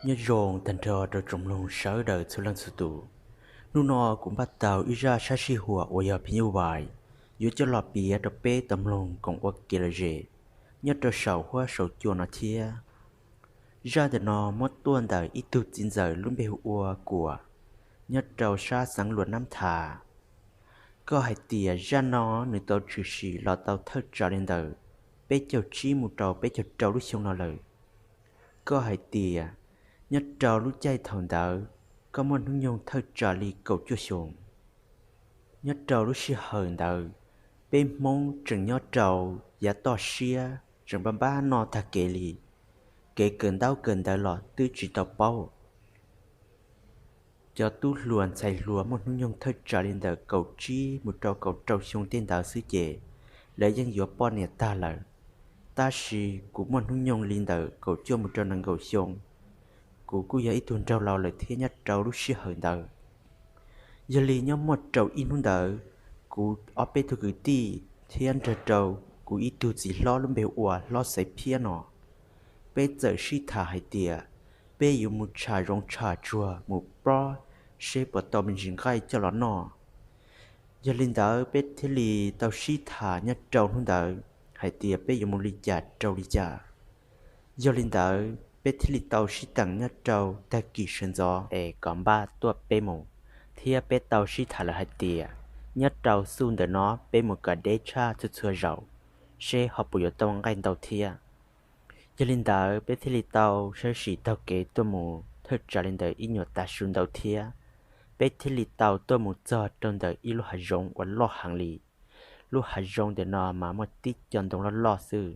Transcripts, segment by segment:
Nyob zoo tag nrho rau tsoom mloog sawv daws txhua leej txhua tus. Hnub no kuv npaj tau ib zaj sab sij huam uas yog phim nyuj vais yuav coj los piav rau peb tau mloog koom ua kev lom zem nyob rau saum huab saum cua no thiab. Zaj ntawm no muab tuaj ntawm ib tug txiv ntxawm lub npe hu ua Kuam, nyob rau sab xeev Luam Nab Thas. Koj hais tias zaj no nws tau tshwm sim los tau thawj tsam li ntawm peb caug tsib mus rau peb caug rau lub xyoo no lawm. Koj hais tias nyob rau lub caij thaum ntawd koj muaj hnub nyoog thawj tsam li kaum cuaj xyoos. Nyob rau lub sij hawm ntawd, peb Hmoob tseem nyob rau yav toj siab tseem npaj npab noj tag kev li, kev kawm ntaub kawm ntawv los twb tsis tau paub. Cov tub hluas ntxhais hluas muaj hnub nyoog thawj tsam li ntawm kaum tsib mus rau kaum rau xyoo tej ntawd xwb ces lawv yeej yuav poj niam tag lawm. Tab sis kuv muaj hnub nyoog li ntawm kaum cuaj mus rau nees nkaum xyoo, kuv kuj yog ib tug nraug laus lawm thiab nyob rau lub sij hawm ntawd. Yog li nyob muaj rau ib hnub ntawd, kuv ob peb tug kwv tij thiab nrog rau kuv ib tug txiv hlob lub npe hu ua Hlob Xaiv Phiab no, peb txawm sib tham hais tias peb yuav mus tsham zoov tsham tsuag mus plob seb puas tau me ntsis nqaij coj los noj. Yog li ntawd peb thiaj li tau sib tham nyob rau hnub ntawd hais tias peb yuav mus li cas rau li cas. Yog li ntawd peb thiaj li tau sib teem nyob rau tag kis sawv ntxov es kom npaj tuaj peb mus, thiab peb tau sib tham lawm hais tias nyob rau xub ntawm no peb mus kom deb tshaj txhua txhua zaus, seb ho puas yuav tau nqaij ntau thiab. Yog li ntawd peb thiaj li tau sawv tsees taug kev tuaj mus thawj tsam li ntawm ib nyuag tav su ntau thiab, peb thiaj li tau tuaj mus txog rau ntawm ib lub hav zoov uas loj heev li. Lub hav zoov ntawm no mas muaj tib co ntoo loj loj xwb,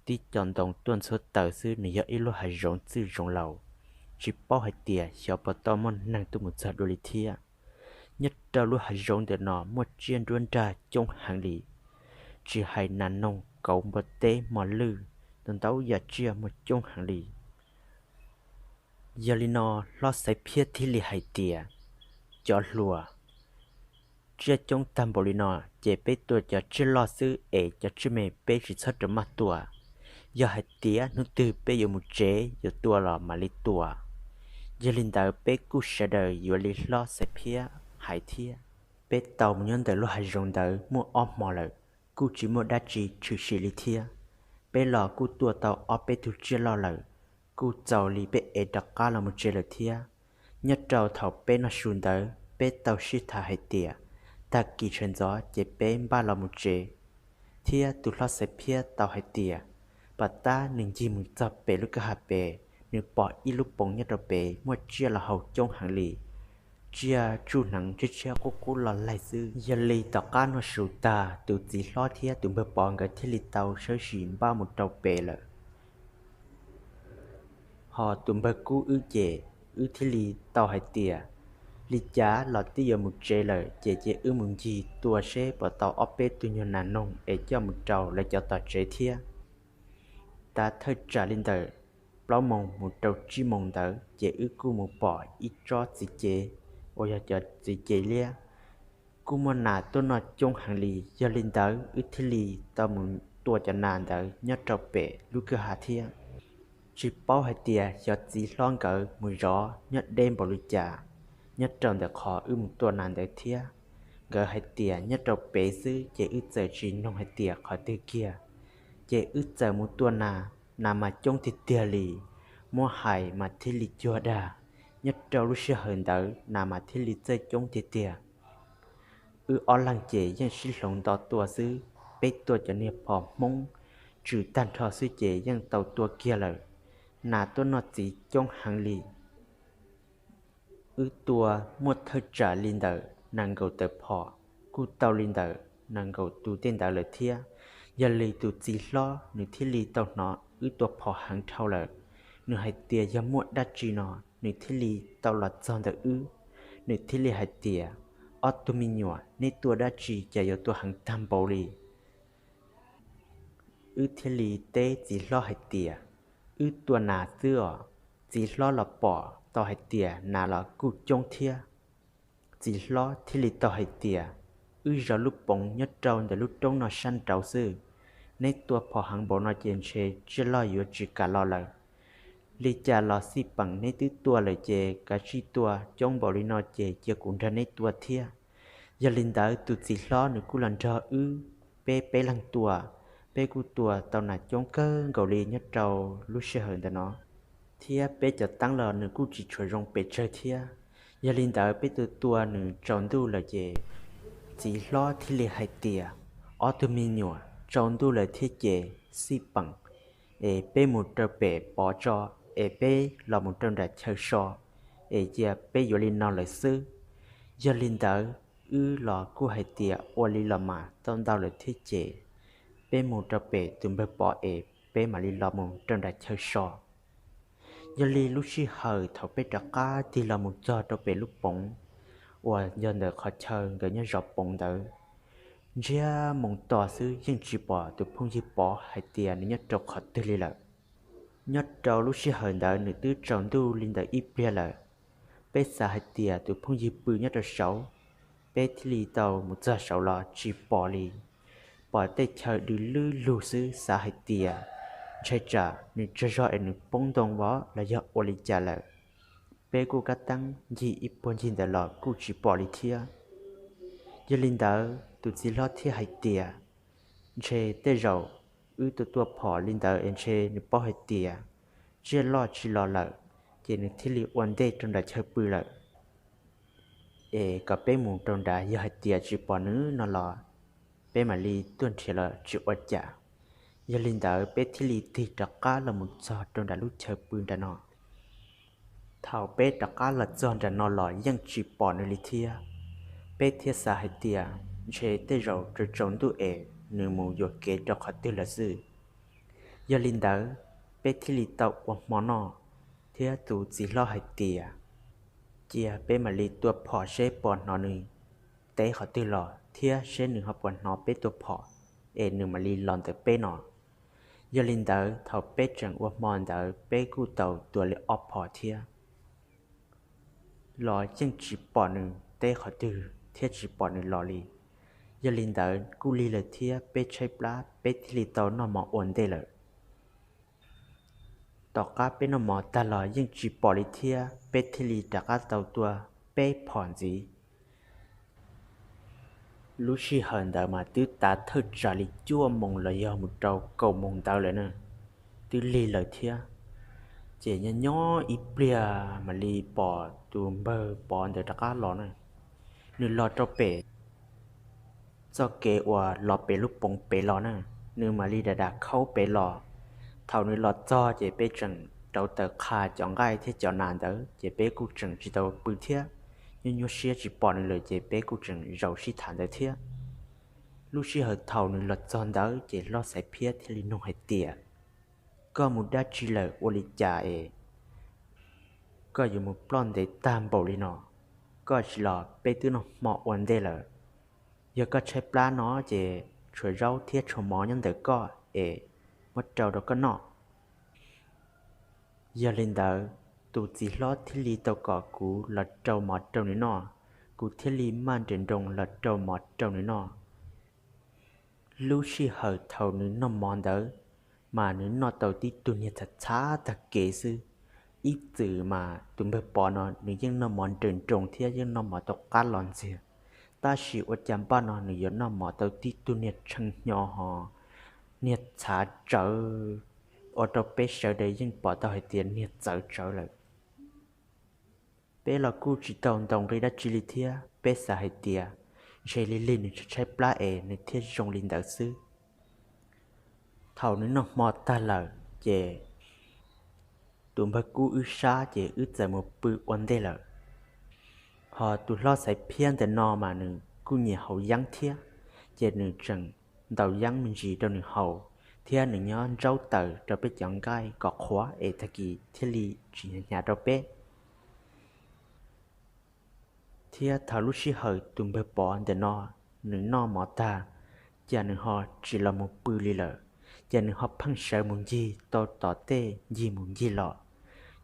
tib co ntoo tuaj ntxhuav taws xwb, nws yog ib lub hav zoov txwj zoov laus, tsis paub hais tias xyov puas tau muaj neeg tuaj mus txog dua li thiab. Nyob rau lub hav zoov ntawm no muaj tsiaj nruab nrag coob heev li, tsis hais nas noog kauv npua teb mos lwj, ntau ntau yam tsiaj muaj coob heev li. Yog li no Hlob Xaiv Phiab thiaj li hais tias, cov hluas, tsiaj coob tag npaum li no ces peb tua cov tsiaj loj xwb es cov tsiaj me peb tsis txhob rau maj tua. Yog hais tias hnub twg peb yuav mus tsev yuav tua los mam li tua. Yog li ntawd peb kuj sawv daws yuav li Hlob Xaiv Phiab hais thiab. Peb tau mus nyob ntawm lub hav zoov ntawd muaj ob hmo lawm, kuj tsis muaj dab tsi tshwm sim li thiab. Peb los kuj tua tau ob peb tug tsiaj loj lawm, kuj txaus li peb ev rov qab los mus tsev lawm thiab. Nyob rau thaum peb noj su ntawd peb tau sib tham hais tias tag kis sawv ntxov ces peb npaj los mus tsev, thiab tus Hlob Xaiv Phiab tau hais tias pom tab nws ncig mus txog pem lub kwj ha pem, nws pom ib lub poos nyob rau pem muaj tsiaj los haus coob heev li, tsiaj tsuj hneev tshiab tshiab qub qub los laig xwb. Yog li tom qab noj su tag tus txiv hlob thiab tus npawg Pov nkawd thiaj li tau sawv tsees npaj mus rau pem lawm. Ho tus npawg Kub wb ces wb thiaj li tau hais tias li cas los twb yuav mus tsev lawm ces cia wb mus ncig tua seb puas tau ob peb tug nyuag nas noog es coj mus rau lawv cov tom tsev thiab. Tav thawj tsam li ntawm plaub moos mus rau tsib moos ntawd ces wb kuj mus pom ib tsob txiv cev uas yog cov txiv cev liab, kuj muaj nas tuaj noj coob heev li. Yog li ntawd wb thiaj li tau mus tua cov nas ntawd nyob rau pem lub kwj ha thiab. Tsis paub hais tias xyov txiv hlob nkawd mus zov nyob deb npaum li cas nyob rau ntawm qhov wb mus tua nas ntawd thiab. Nkawd hais tias nyob rau pem xwb ces wb txawm tsis noog hais tias qhov twg kiag, ces wb txawm mus tua nas, nas mas coob tiag tiag li. Muab hais mas thiaj li cuag dag, nyob rau lub sij hawm ntawd nas mas thiaj li txawj coob tiag tiag. Wb ob leeg ces yeej sib hloov nto tua xwb, peb tua cov niag phom Hmoob tswm tag nrho xwb ces yeej tau tua kiag lawm. Nas tuaj noj txiv coob heev li. Wb tua muaj thawj tsam li ntawm nees nkaum tawm phom, kuj tau li ntawm nees nkaum tus tej ntawd lawm thiab. Yog li tus txiv hlob nws thiaj li tau hnov wb tua phom heev dhau lawm, nws hais tias yog muaj dab tsi no, nws thiaj li tau los txog ntawm wb. Nws thiaj li hais tias, ob tug me nyuam, neb tua dab tsi cas yuav tua heev tag npaum li? Wb thiaj li teb txiv hlob hais tias, wb tua nas xwb os. Txiv hlob los pom tau hais tias nas los kuj coob thiab. Txiv hlob thiaj li tau hais tias, wb zov lub poov nyob rau ntawm lub roob no sab nraud xwb, neb tua phom heev npaum no ces ntshe tsiaj loj yuav tsis kam los lawm. Li cas los xij peem, neb twb tua lawm ces kav tsij tua, coob npaum li no ces cia kuv nrog neb tua thiab. Yog li ntawd tus txiv hlob nws kuj los nrog wb, peb peb leeg tua, peb kuj tua tau nas coob kawg nkaus li nyob rau lub sij hawm ntawm no, thiab peb cov teeb los nws kuj tsis tshua zoo pes tsawg thiab. Yog li ntawd peb tua tua nws tsaus ntuj lawm ces txiv hlob thiaj li hais tias, ob tug me nyuam, tsaus ntuj lawm thiab ces xij peem, es peb mus rau pem pov tso, es peb los mus rau nram chaw so, es cia peb yuav li no lawm xwb. Yog li ntawd wb los kuj hais tias ua li los mas tau ntau lawm thiab ces peb mus rau pem tus npawg pov es peb mam li los mus rau nram chaw so. Yog li lub sij hawm thaum peb rov qab tig los mus txog rau pem lub poov uas yog ntawm qhov chaw nkawd nyob zov poov ntawd, ntsiag moo to xwb yeej tsis pom tus phooj ywg pov hais tias nws nyob rau qhov twg li lawm. Nyob rau lub sij hawm ntawd nws twb tsaus ntuj li ntawm ib pliag lawm. Peb xav hais tias tus phooj ywg pw nyob rau saud, peb thiaj li tau mus txog saud los tsis pom li. Pom tej chaw dw lwb lug xwb, xav hais tias ntshe tsam nws tsaug zog es nws poob ntoo vov los yog ua li cas lawm. Peb kuj kab teeb ncig ib puag ncig ntawd los kuj tsis pom li thiab. Yog li ntawd tus txiv hlob thiaj hais tias, ntshe tej zaum wb tua tua phom li ntawd es ntshe nws paub hais tias tsiaj loj tsis los lawm, ces nws thiaj li ua ntej rau nram chaw pw lawm. Es kom peb mus rau nrad, yog hais tias tsis pom nws no los peb mam li tuaj nrhiav los tsis ua cas. Yog li ntawd peb thiaj li tig rov qab los mus txog rau nram lub chaw pw nram no. Thaum peb rov qab los txog nram no los yeej tsis pom nws li thiab. Peb thiaj xav hais tias ntshe tej zaum tsaus tsaus ntuj es nws mus yuam kev rau qhov twg lawm xwb. Yog li ntawd peb thiaj li tau ua hmo noj, thiab tus txiv hlob hais tias cia peb mam li tua phom seb puas hnov nws teb qhov twg los thiab seb nws ho puas hnov peb tua phom es nws mam li los ntawm peb no. Yog li ntawd thaum peb tseem ua hmo ntawd peb kuj tau tua li ob phom thiab los yeej tsis pom nws teb qhov twg thiab tsis pom nws los li. Yog li ntawd kuj lig lawm thiab peb tshaib plab, peb thiaj li tau noj mov ua ntej lawm. Tom qab peb noj mov tag los yeej tsis pom li thiab, peb thiaj li rov qab tau tua peb phom ntxiv. Lub sij hawm ntawd mas twb tav thawj tsam li cuaj moos los yog mus rau kaum moos ntawd lawm na, twb lig lawm thiab. Ces nyob nyob ib pliag mam li pom tus npawg Pov ntawd rov qab los na. Nws los rau pem txoj kev uas los pem lub poov pem los na, nws mam li dav dav khaub pem los. Thaum nws los txog ces peb tseem rauv taws qha cov nqaij thiab cov nas ntawd ces peb kuj tseem tsis tau pw thiab. Nyuaj nyuaj siab tsis pom nws lawm ces peb kuj tseem zaum sib tham ntawd thiab. Lub sij hawm thaum nws los txog ntawd ces hlob Xaiv Phiab thiaj li nug hais tias, koj mus dab tsi lawm ua li cas es koj yuav mus ploj ntev tag npaum li no? Koj tsis los peb twb noj hmo ua ntej lawm. Yog koj tshaib plab no ces tshuav zaub thiab tshuav mov nyob ntawm koj es muab rau rau koj noj. Yog li ntawd, tus txiv hlob thiaj li tau kom kuv los rau mov rau nws noj, kuv thiaj li maj nrawm nroos los rau mov rau nws noj. Lub sij hawm thaum nws noj mov ntawd, mas nws noj tau tib tug niag txhav txhav tag kev xwb. Ib txwm mas tus npawg Pov no nws yeej noj mov nrawm nroos thiab yeej noj mov tau qab los ntxiag, tab sis ua cas npaj no nws yuav noj mov tau tib tug niag tshee hnyo ho niag txhav tsawv, ua rau peb sawv daws yeej pom tau hais tias niag txawv tsawv lawm. Peb los kuj tsis tau ntaus nqi dab tsi li thiab, peb xav hais tias ntshe lig lig nws tshaib tshaib plab es nws thiaj zoo li ntawd xwb. Thaum nws noj hmo tag lawm ces tus npawg Kub wb sab ces wb txawm mus pw ua ntej lawm. Ho tus hlob Xaiv Phiab ntawm no mas nws kuj nyiam haus yeeb thiab, ces nws tseem ntaus yeeb me ntsis rau nws haus, thiab nws nyob ntsaub taws rau peb cov nqaij kom qhuav es tag kis thiaj li tsis hnyav hnyav rau peb. Thiab thaum lub sij hawm tus npawg Pov ntawm no nws noj mov tag, ces nws ho tsis los mus pw li lawm, ces nws ho pheej sawv mus ncig tau tom tej ncig mus ncig los.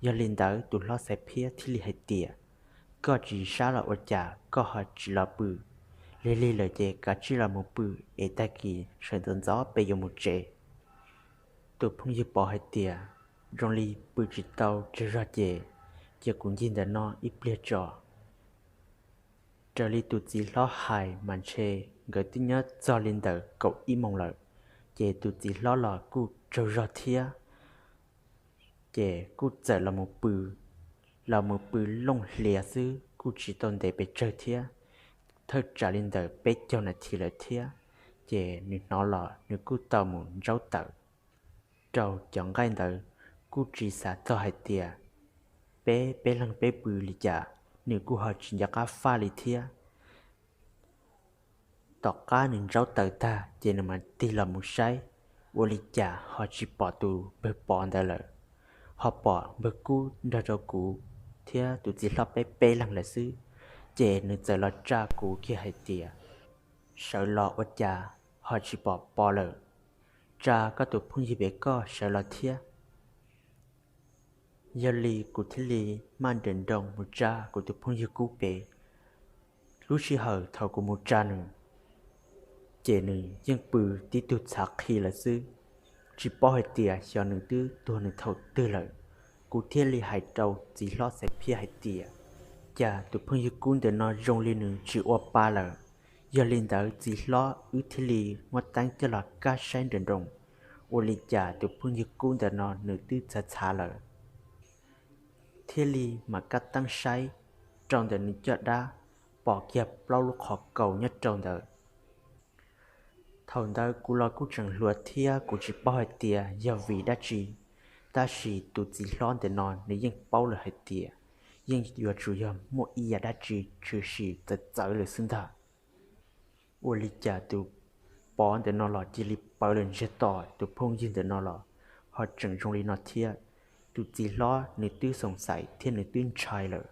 Yog li ntawd tus hlob Xaiv Phiab thiaj li hais tias, koj tsis sab los ua cas koj ho tsis los pw? Lig lig lawm ces kav tsij los mus pw es tag kis sawv ntxov ntxov peb yuav mus tsev. Tus phooj ywg Pov hais tias, zoo li pw tsis tau tsawg zog ces, ces kuv ncig ntawm no ib pliag tso. Raws li tus txiv hlob hais mas ntshe nkawd twb nyob txog li ntawm kaum ib moos lawm, ces tus txiv hlob los kuj tsaug zog thiab, ces kuj txawm los mus pw, los mus pw looj hlias xwb kuj tsis tau ntev pes tsawg thiab, thawj tsam li ntawm peb caug nas this lawm thiab, ces nws hnov los nws kuj tau mus ntsaub taws rau cov nqaij ntawd, kuj tsis xav txog hais tias peb peb leeg peb pw li cas, nws kuj ho tsis nco qab faj li thiab. Tom qab nws ntsaub taws tag ces nws mam tig los mus saib, ua li cas ho tsis pom tus npawg Pov ntawd lawm, ho pom npawg Kub nrog rau kuv thiab tus txiv hlob peb peb leeg lawm xwb. Ces nws txawm los tsa kuv kiag hais tias, sawv los ua cas ho tsis pom Pov lawm, tsa koj tus phooj ywg pem koj sawv los thiab. Yog li kuv thiaj li maj nrawm nroos mus tsa kuv tus phooj ywg Kub pem. Lub sij hawm thaum kuv mus tsa nws, ces nws yeej pw tib tug txhav qhi lawm xwb, tsis paub hais tias xyov nws twb tuag nws thaum twg lawm. Kuv thiaj li hais rau txiv hlob Xaiv Phiab hais tias, cas tus phooj ywg Kub ntawm no zoo li nws tsis ua pa lawm. Yog li ntawd txiv hlob wb thiaj li muab teeb coj los kaj saib nrawm nroos, ua li cas tus phooj ywg Kub ntawm no nws twb txhav txhav lawm. Thiaj li mam kaj teeb saib rau ntawm nws caj dab, pom kiag plaub lub qhov kaus nyob rau ntawd. Thaum ntawd kuv los kuj tseem hluas thiab kuv tsis paub hais tias yog vim dab tsi, tab sis tus txiv hlob ntawm no nws yeej paub lawm hais tias yeej yuav tsum yog muaj ib yam dab tsi tshwm sim txawv txawv lawm xwb ntag. Ua li cas tus Pov ntawm no los cia li pawv lawm ntsiag to, tus phooj ywg ntawm no los ho tseem zoo li no thiab. Tus txiv hlob nws twb xoom xaiv thiab nws twb ntshai lawm,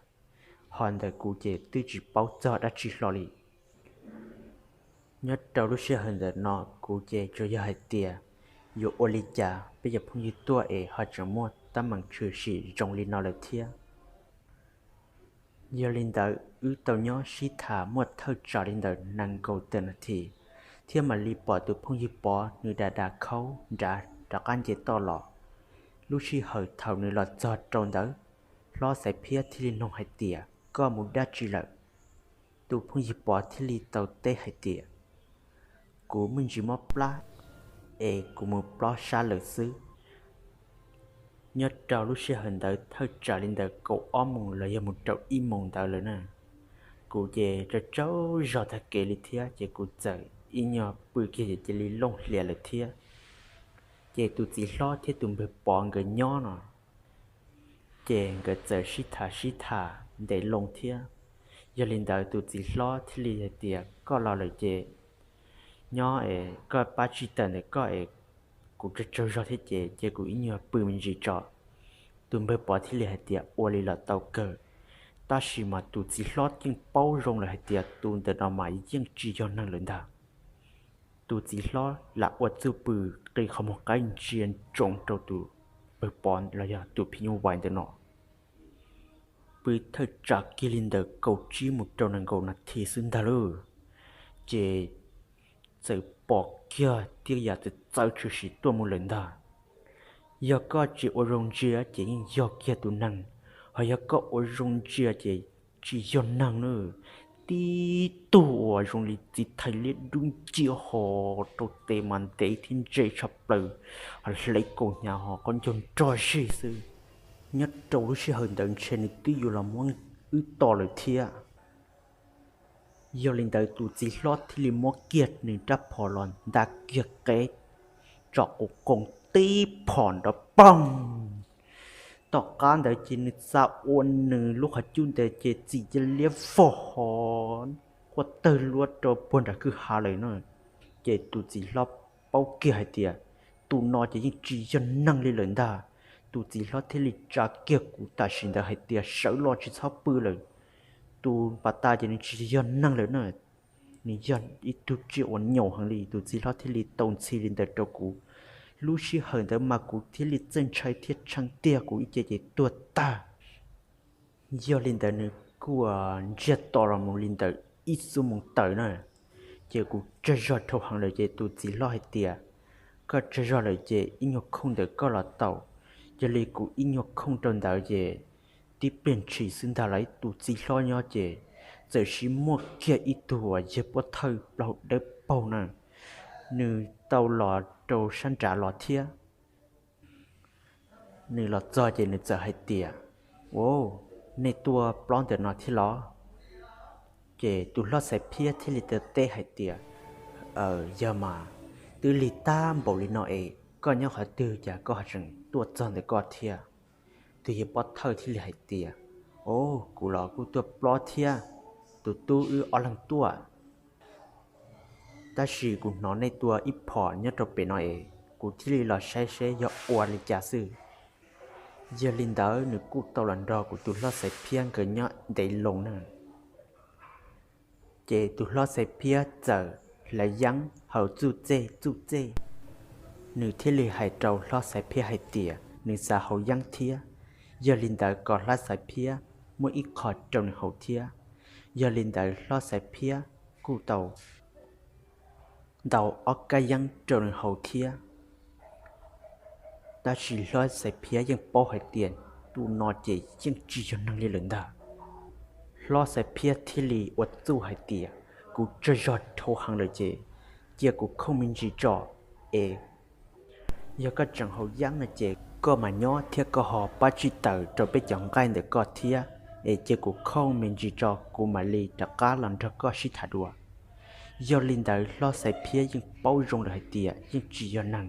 ho ntawm kuv ces twb tsis paub txog dab tsi hlo li. Nyob rau lub sij hawm ntawm no kuv ces tsuas yog hais tias, yuav ua li cas peb cov phooj ywg tuaj es ho tseem muaj teeb meem tshwm sim zoo li no lawm thiab. Yog li ntawd wb tau nyob sib tham muaj thawj tsam li ntawm nees nkaum tawm nas this, thiab mam li pom tus phooj ywg Pov nws da da khaub nrad rov qab nce toj los. Lub sij hawm thaum nws los txog rau ntawd, hlob Xaiv Phiab thiaj li nug hais tias, koj mus dab tsi lawm? Tus phooj ywg Pov thiaj li tau teb hais tias, kuv me ntsis mob plab es kuv mus plob sab lawm xwb. Nyob rau lub sij hawm ntawd thawj tsam li ntawm kaum ob moos los yog mus rau ib moos ntawd lawm na. Kuv ces tsaug tsaug zog tag kev li thiab ces kuv txawm ib nyuag pw kiag ces cia li looj hlias lawm thiab. Ces tus txiv hlob thiab tus npawg Pov nkawd nyob no, ces nkawd txawm sib tham sib tham ntev loo thiab. Yog li ntawd tus txiv hlob thiaj li hais tias, koj los lawm ces nyob es koj pab tsis tawm ntawm koj es kuv tsaug tsaug zog thiab ces cia kuv ib nyuag pw me ntsis tso. Tus npawg Pov thiaj li hais tias, ua li los tau kawg. Tab sis mas tus txiv hlob yeej paub zoo lawm hais tias tus ntawm no mas yeej tsis yog neeg lawm ntag. Tus txiv hlob lam ua txuj pw, qi qhov muag qaib ntsia ntsoov rau tus npawg Pov los yog tus phim nyuj vais ntawm no. Pw thawj tsam kiag li ntawm kaum tsib mus rau nees nkaum nas this xwb ntag lauj, ces txawm pom kiag tej yam txawv txawv tshwm sim tuaj mus lawm ntag. Yog koj tsis ua zoo ntsia ces yeej yog kiag tus neeg, ho yog koj ua zoo ntsia ces tsis yog neeg na. Tib tug uas zoo li txiv thais liab dub nciab ho rau tes mas ntev thiab ntse tshaj plaws, ho hle kaus hnyav ho qaub ncaug nrog zig xwb. Nyob rau lub sij hawm ntawd ntshe nws twb yuav los muab wb tom lawm thiab. Yog li ntawd tus txiv hlob thiaj li muab kiag nws rab phom los nta kiag qe tsom quv qoos tib phom nrov poog. Tom qab ntawd ces nws xa ua nws lub qhov cub ntawd ces txim cia liab vog ho quaj tawg luab rau puag nram kwj ha lawm na. Ces tus txiv hlob paub kiag hais tias tus no ces yeej tsis yog neeg li lawm ntag. Tus txiv hlob thiaj li tsa kiag kuv tam sim ntawd hais tias sawv los tsis txhob pw lawm, tus pas tas ces nws tsis yog neeg lawm na, nws yog ib tug tsiaj uas nyaum heev li. Tus txiv hlob thiaj li tau ntxhi li ntawd rau kuv. Lub sij hawm ntawd mas kuv thiaj li txawj ntshai thiab tshee tiag kuv ib ce ces tuag tag. Yog li ntawd nws kuj ntsiag to los mus li ntawm ib xuab moos tawm na, ces kuv tsaug zog dhau heev lawm ces tus txiv hlob hais tias, koj tsaug zog lawm ces ib nyuag khooj ntawm koj los tau. Yog li kuv ib nyuag khooj rau ntawd ces tib pliag ntshis xwb ntag lauj, tus txiv hlob nyob ces txawm siv muaj kiag ib tug uas yawg pov thawj plaub hau dawb paug na, nws tau los rau sab nrad los thiab. Nws los txog ces nws txawm hais tias, Ua, nej tuaj plob ntawm no thiab los? Ces tus hlob Xaiv Phiab thiaj li teb hais tias, Aw, yog mas, twb lig tag npaum li no es koj nyob qhov twg cas koj ho tseem tuaj txog ntawm koj thiab? Tus yawg pov thawj thiaj li hais tias, Ua, kuv los kuj tuaj plob thiab, tus tub wb ob leeg tuaj. Tab sis kuv hnov nej tua ib phom nyob rau pem no es kuv thiaj li los saib seb yog ua li cas xwb. Yog li ntawd nws kuj tau los nrog kuv tus hlob Xaiv Phiab nkawd nyob ntev loo na. Ces tus hlob Xaiv Phiab txawm hlawv yeeb haus txuj txej txuj txej, nws thiaj li hais rau hlob Xaiv Phiab hais tias nws xav haus yeeb thiab, yog li ntawd kom hlob Xaiv Phiab muab ib qho rau nws haus thiab. Yog li ntawd hlob Xaiv Phiab kuj tau ntaus ob kab yeeb rau nws haus thiab. Tab sis hlob Xaiv Phiab yeej paub hais tias tus no ces yeej tsis yog neeg li lawm ntag. Hlob Xaiv Phiab thiaj li ua txuj hais tias, Kuv tsaug zog dhau heev lawm ces cia kuv khooj me ntsis tso es yog koj tseem haus yeeb no ces koj mam nyob thiab koj ho pab tsij taws rau peb cov nqaij ntawm koj thiab, es cia kuv khooj me ntsis tso kuv mam li rov qab los nrog koj sib tham dua. Yog li ntawd hlob Xaiv Phiab yeej paub zoo lawm hais tias yeej tsis yog neeg.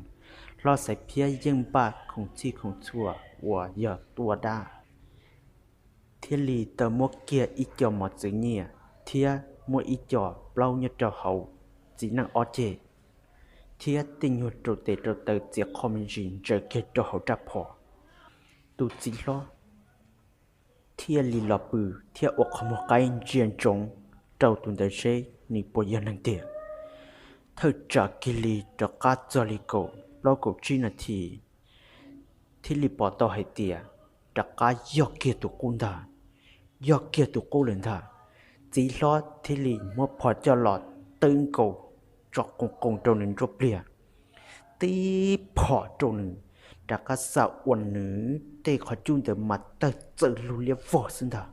Hlob Xaiv Phiab yeej npaj khoom txhij khoom txhua uas yog tua dab, thiaj li tau muab kiag ib co mos txwv nyiaj thiab muab ib co plaub nyob rau hauv txiv neej ob ceg, thiab tej nyuag rau tes rau taw txiav qho me ntsis ntsaws kiag rau hauv raj phom. Tus txiv hlob thiaj li los pw thiab ua qhov muag qaib ntsia ntsoov rau tus ntawd seb nws puas yog neeg tiag. Thawj tsam kiag li rov qab txog li kaum plaub kaum tsib nas this, thiaj li pom tau hais tias rov qab yog kiag tus qub ntag, yog kiag tus qub lawm ntag. Txiv hlob thiaj li muab phom coj los tawb nkaus tso qoos qoos rau nws nruab pliag, tib phom rau nws, rov qab xa ua nws tej qhov cub ntawd mas tawg txawj lug liab vog xwb ntag.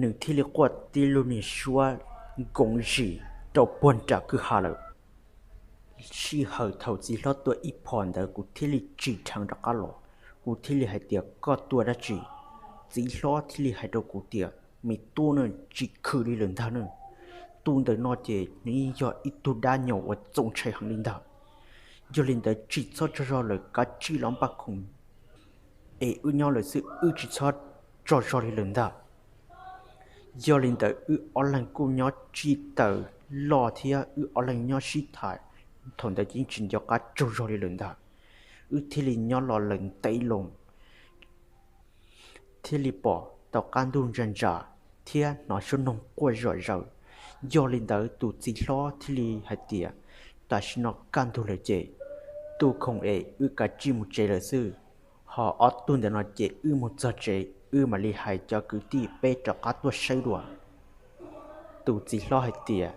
Nws thiaj li quaj tib lub niag suab nkoos zim rau puag nram kwj ha lawm. Sij hawm thaum txiv hlob tua ib phom ntawd kuv thiaj li tsim dheev rov qab los, kuv thiaj li hais tias, Koj tua dab tsi? Txiv hlob thiaj li hais rau kuv tias, Me tub na, tsis khwv li lawm ntag na. Tus ntawm no ces nws yeej yog ib tug dab nyaum uas txaus ntshai heev li ntag. Yog li ntawd tsis txhob tsaug zog lawm, kav tsij los npaj khoom es wb nyob lawm xwb, wb tsis txhob tsaug zog li lawm ntag. Yog li ntawd wb ob leeg kuj nyob tsis taws loj thiab wb ob leeg nyob sib tham, thaum ntawd yeej tsis nco qab tsaug zog li lawm ntag. Wb thiaj li nyob los lawm ntev loo, thiaj li pom tau qab ntuj ntsa ntsa thiab hnov suab noog quaj zom zaws. Yog li ntawd tus txiv hlob thiaj li hais tias, Tam sim no kaj ntug lawm ces tu khoom es wb kav tsij mus tsev lawm xwb. Ho ob tug ntawm no ces wb mus txog tsev wb mam li hais cov kwv tij peb rov qab tuaj saib dua. Tus txiv hlob hais tias,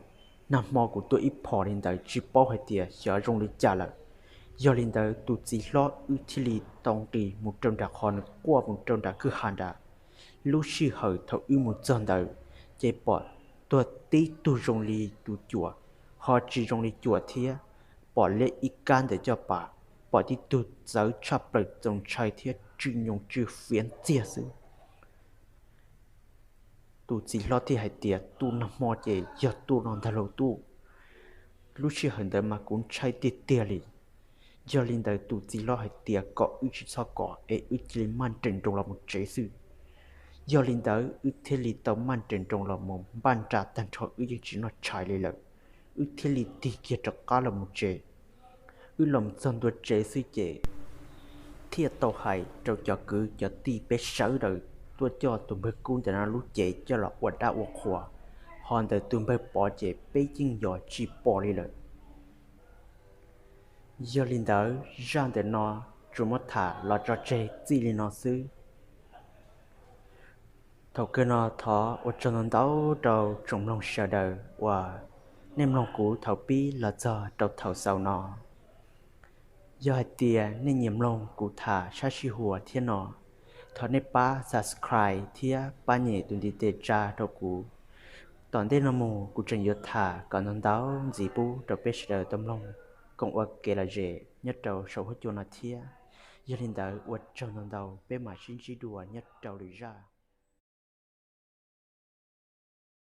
Nag hmo kuv tua ib phom li ntawd tsis paub hais tias xyov zoo li cas lawm. Yog li ntawd tus txiv hlob wb thiaj li tau nqis mus rau nram qhov nws quaj mus rau nram kwj ha nrad. Lub sij hawm thaum wb mus txog ntawd, ces pom tuag tib tug zoo li tus cuam, ho tsis zoo li cuam thiab, pom liab ib kab ntawm caj pas, pom tib tug txawv tshaj plaws txaus ntshai thiab tsw nyoos tsw fiav ntxiag xwb. Tus txiv hlob thiaj hais tias, Tus nag hmo ces yog tus no ntag lauj tub. Lub sij hawm ntawd mas kuv ntshai tiag tiag li. Yog li ntawd tus txiv hlob hais tias kom wb tsis txhob kov es wb cia li maj nrees nroos los mus tsev xwb. Yog li ntawd wb thiaj li tau maj nrees nroos los mus npaj nra tag nrho, wb yeej tsis noj tshais li lawm, wb thiaj li tig kiag rov qab los mus tsev. Wb los txog ntua tsev xwb ces thiaj tau hais rau cov kwv cov tij peb sawv daws tuaj coj tus npawg Kub ntawm no lub cev coj los ua dab ua qhua. Ho ntawm tus npawg Pov ces peb yeej yog tsis pom li lawm. Yog li ntawd zaj ntawm no tsuas muab tham los tso tseg txij li no xwb. Thaum kawg no thov ua tsaug ntau ntau rau tsoom mloog sawv daws uas nej mloog kuv thaum pib los txog rau thaum xaus no. Yog hais tias nej nyiam mloog kuv tham sab sij huam thiab no, thov nej pab subscribe thiab pab nyem tus ntiv tes tsa rau kuv. Tom ntej no mus kuv tseem yuav tham kom ntau ntau ntxiv pub rau peb sawv daws tau mloog koom ua kev lom zem nyob rau saum huab cua no thiab. Yog li ntawd ua tsaug ntau ntau, peb mam sib ntsib dua nyob rau lwm zaj.